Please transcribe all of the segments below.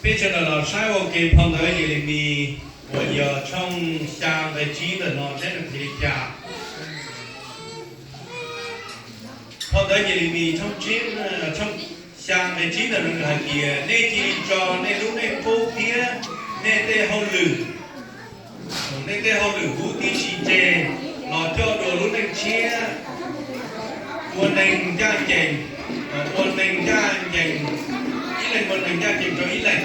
Peb sawv daws los saib ua ke phau ntawv Yelemis uas yog tshooj xya nqe tsib ntawm no saib nws qhia li cas. Phau ntawv Yelemis tshooj tsib, tshooj xya nqe tsib ntawm no nws hais tias, nej cia li tso nej lub neej qub thiab nej tej hauj lwm, nej tej hauj lwm huv tib si tseg los coj dua lub neej tshiab, ua neeg ncaj ncees, ua neeg ncaj ncees, ib leeg ua neeg ncaj ncees rau ib leeg.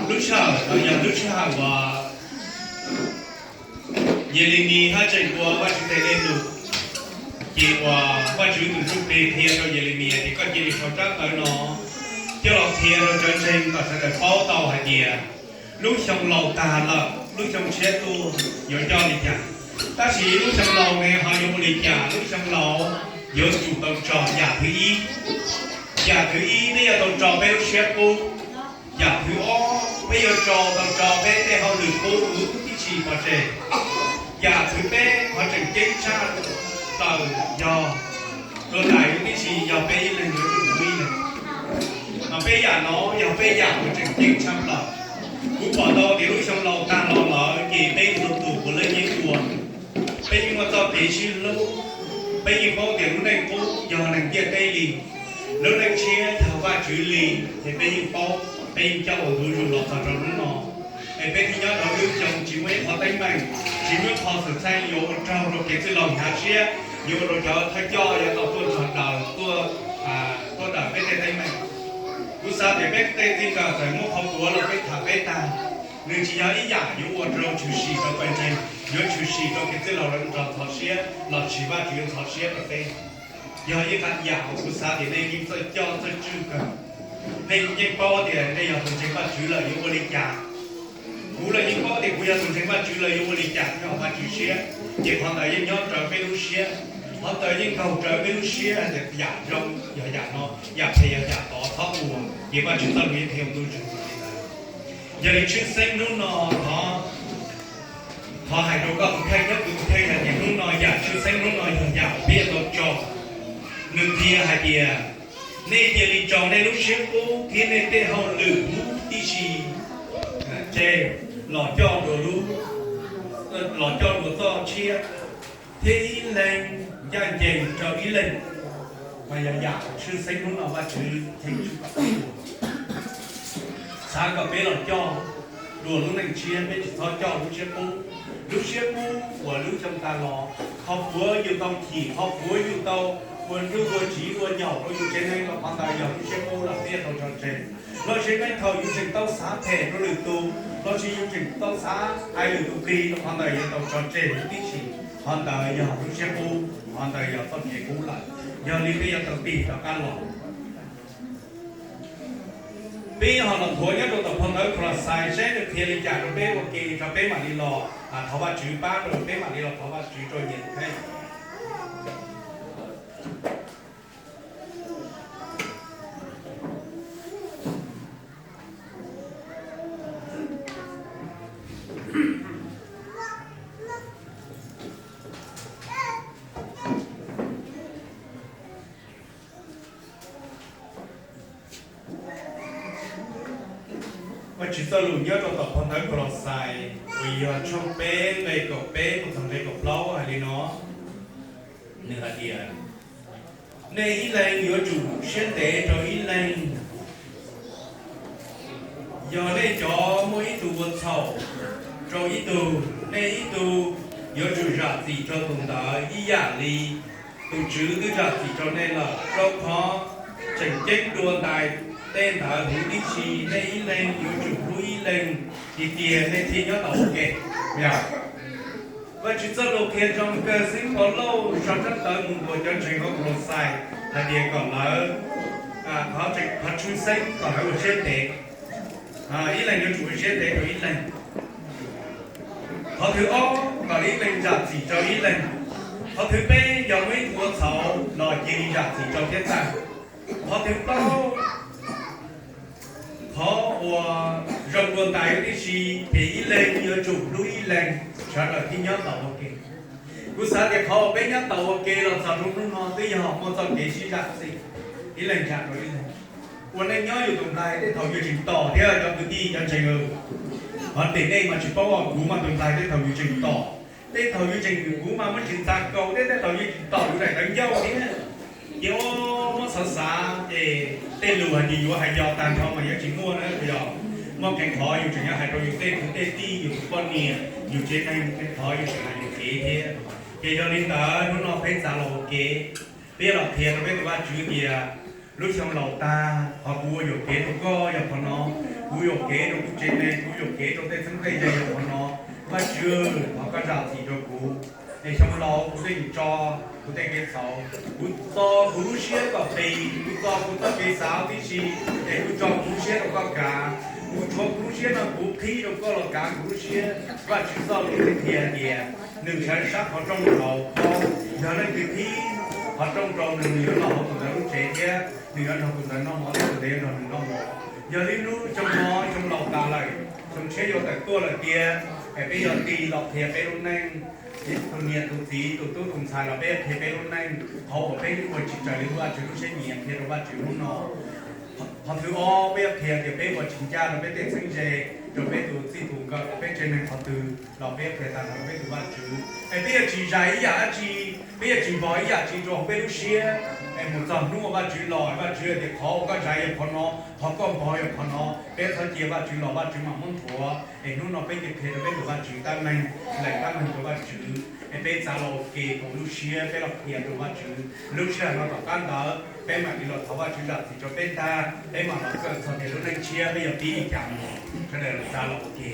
Lub sij hawm no yog lub sij hawm uas Yelemis haj tseem ua Vajtswv tes dej num, ces uas Vajtswv tus ntsuj plig qhia rau Yelemis tias koj cia li sau tsab ntawv no coj los qhia rau cov ntseeg kom sawv daws paub tau hais tias lub xyoo laus tag lawm, lub xyoo tshiab tuaj yuav coj li cas. Tab sis lub xyoo laus ne ho yuav ua li cas? Lub xyoo laus yuav tsum tau tso yam thib ib. Yam thib ib peb yuav tau tso peb lub siab qub. Yam thib ob peb yuav tau tso peb tej hauj lwm qub huv tib si pov tseg. Yam thib peb qhov tseem ceeb tshaj plaws yog dua ntais huv tib si yog peb ib leeg yuav tsum huv ib leeg. Mas peb yam no yog peb yam uas tseem ceeb tshaj plaws. Kuv pom tau tias lub xyoo laus tag los lawm ces peb txhua tus puav leej yeej ua, peb yeej muaj txoj kev sib hlub. Peb yeej paub tias lub neej qub yog neeg ntiaj teb li, lub neej tshiab yog Vajtswv li, ces peb yeej paub, peb yeej coj ua ntu zus los txog rau hnub no. Es peb thiaj nyob rau lub xyoo tsis muaj ib qho teeb meem, tsis muaj ib qho xwm txheej yuav ua raug rau kev txwj laug hnyav siab, yuav ua rau cov thawj coj yuav tau tuaj nrog daws tuaj, tuaj daws peb tej teeb meem. Kuv xav tias peb tej txij nkawm txawm muaj qhov puav los peb tham peb tag, nws tsis yog ib yam yuav ua rau tshwm sim rau pawg ntseeg, yuav tshwm sim rau kev txwj laug lawv nrog ntxhov siab los tsis Vajtswv yuav ntxhov siab rau peb. Yog ib qho yam uas kuv xav tias nej yeej txawj coj txawj tswj kawg. Nej yeej paub tias nej yog tus ntseeg Vajtswv lawm yuav ua li cas. Kuv los yeej paub tias kuv yog tus ntseeg Vajtswv lawm yuav ua li cas thiaj haum Vajtswv siab. Ces qhov ntawd yeej nyob rawv peb lub siab, qhov ntawd yeej nkaug rawv peb lub siab tias yam zoo yog yam no, yam phem yog yam tod txhob ua, ces Vajtswv txoj lus yeej qhia ntu zus li ntawd. Yog li tshwj xeeb hnub no thov, thov hais rau koj tus kheej thiab kuv tus kheej hais tias hnub no yam tshwj xeeb hnub no yog yam peb yuav tau tso. Nws qhia hais tias, nej cia li tso nej lub siab qub thiab nej tej hauj lwm huv tib si tseg los coj dua lub, los coj dua txoj tshiab, thiab ib leeg ncaj ncees rau ib leeg. Mas yog yam tshwj xeeb hnub no Vajtswv cheem tsum kom peb ua. Xav kom peb los coj dua lub neej tshiab, peb tsis txhob coj lub siab qub. Lub siab qub uas lub xyoo tas los, qhov puav yus tau chim, qhov puav yus tau ua nruj ua tsiv ua nyaum rau yus tsev neeg los qhov ntawd yog lub siab qub los peb yuav tau tso tseg. Los sis nej thaum yus tseem tau xav phem rau lwm tus, los sis yus tseem tau xav hais lwm tus plig los qhov ntawd yuav tau tso tseg huv tib si. Qhov ntawd yog lub siab qub, qhov ntawd yog txoj kev qub lawm. Yog li peb yuav tau tig rov qab los. Peb ho los nthuav nyob rau tom phau ntawv Kolauxais saib nws qhia li cas rau peb ua ke, rau peb mam li los thov Vajtswv pab rau peb mam li los thov Vajtswv rau nyias tus kheej. Vajtswv txoj lus nyob rau tom phau ntawv Kolauxais uas yog tshooj peb nqe kaum peb mus txog nqe kaum plaub hais li no. Nws hais tias, nej ib leeg yuav tsum siab ntev rau ib leeg. Yog nej cov muaj ib tug ua txhaum rau ib tug, nej ib tug yuav tsum zam txim rau tus ntawd ib yam li tus Tswv twb zam txim rau nej lawm. Rau qhov tseem ceeb dua ntais tej ntawd huv tib si, nej ib leeg yuav tsum hlub ib leeg tiag tiag nej thiaj nyob tau ua ke. Vajtswv txoj lus qhia zoo kawg, xib hwb Paulus sau tsab ntawv mus ntuas cov ntseeg hauv Kolauxais hais tias kom lawv qhov tshwj xeeb kom lawv ua siab ntev. Ib leeg yuav tsum ua siab ntev rau ib leeg. Qhov thib ob kom ib leeg zam txim rau ib leeg. Qhov thib peb yog muaj ib tug ua txhaum los cia li zam txim rau thiab tag. Qhov thib plaub, qhov uas zoo dua ntais huv tib si ces ib leeg yuav tsum hlub ib leeg, sawv daws thiaj nyob tau ua ke. Kuv xav tias qhov uas peb nyob tau ua ke los txog rau hnub no twb yog muaj txoj kev sib zam txim. Ib leeg zam rau ib leeg. Ua neej nyob yus tus nplaig tej thaum yus tseem tom thiab cov kwv tij cov ntseeg. Hov tim nej mas tsis paub, kuv mas tus nplaig tej thaum yus tseem tom, tej thaum yus tseem, kuv mas muab tsis ntxav kaus thiab, tej thaum yus tseem tom yus daim tawv ncauj thiab. Ces ua muab xav xav ces tej lus hais tias yuav hais yog tag nrho mas yuav tsis muaj na, yog muaj qee qhov yus tseem yuav hais rau yus tej kwv tej tij, yus tus poj niam, yus tsev neeg, qee qhov yus tseem hais yus kev thiab. Ces yog li ntawd hnub no peb txav los ua ke, peb yuav los qhia rau peb tus Vajtswv tias, lub xyoo laus tag, qhov kuv ua yuam kev rau koj yog qhov no, kuv yuam kev rau kuv tsev neeg, kuv yuam kev rau tej txheeb tej ze yog qhov no. Vajtswv, thov koj zam txim rau kuv, es xyoo laus kuv yeej tso kuv tej kev txhaum, kuv txo kuv lub siab kom qis, kuv txo kuv txoj kev xav tib si, es kuv tso kuv lub siab rau koj kav. Kuv tshuav kuv lub siab no kuv qhib rau koj los kav kuv lub siab. Vajtswv txoj lus qhia tias, nws sawv sab qhov rooj hauv qhov, yog leej twg qhib qhov rooj rau nws, nws yuav noj hauv tus ntawd lub tsev thiab nws yuav nrog tus ntawd noj mov thiab tus ntawd yuav nrog nws noj mov. Yog li lub xyoo no xyoo laus tas lawm, xyoo tshiab yuav tawm tuaj lawm tiag, es peb yuav tig los qhia peb lub neej, tus niam tus txiv tus tub tus ntxhais los peb yuav qhia peb lub neej, qhov uas peb ua tsis raws li Vajtswv lub siab nyiam qhia rau Vajtswv hnub no. Qhov thib ob peb yuav qhia tias peb ua tsis ncaj rau peb tej txheeb ze, rau peb tus txij tus nkawm, peb tsev neeg qhov twg los peb yuav qhia tag nrho rau peb tus Vajtswv. Es peb yuav tsis zais ib yam dab tsi, peb yuav tsis npog ib yam dab tsi rau hauv peb lub siab. Es mus txog hnub uas Vajtswv los, Vajtswv hais tias qhov uas koj zais yog qhov no, qhov koj npog yog qhov no, peb txhob cia Vajtswv los, Vajtswv mam muab nthuav. Es hnub no peb cia qhia rau peb tus Vajtswv tab meeg, lees tab meeg rau Vajtswv. Es peb txav los ua ke koom lub siab, peb los qhia rau Vajtswv. Lub sij hawm no tom qab ntawd peb mam li los thov Vajtswv zam txim rau peb ntag, peb mam los kawm txog tias lub neej tshiab peb yuav pib li cas mus. Sawv daws los txav los ua ke.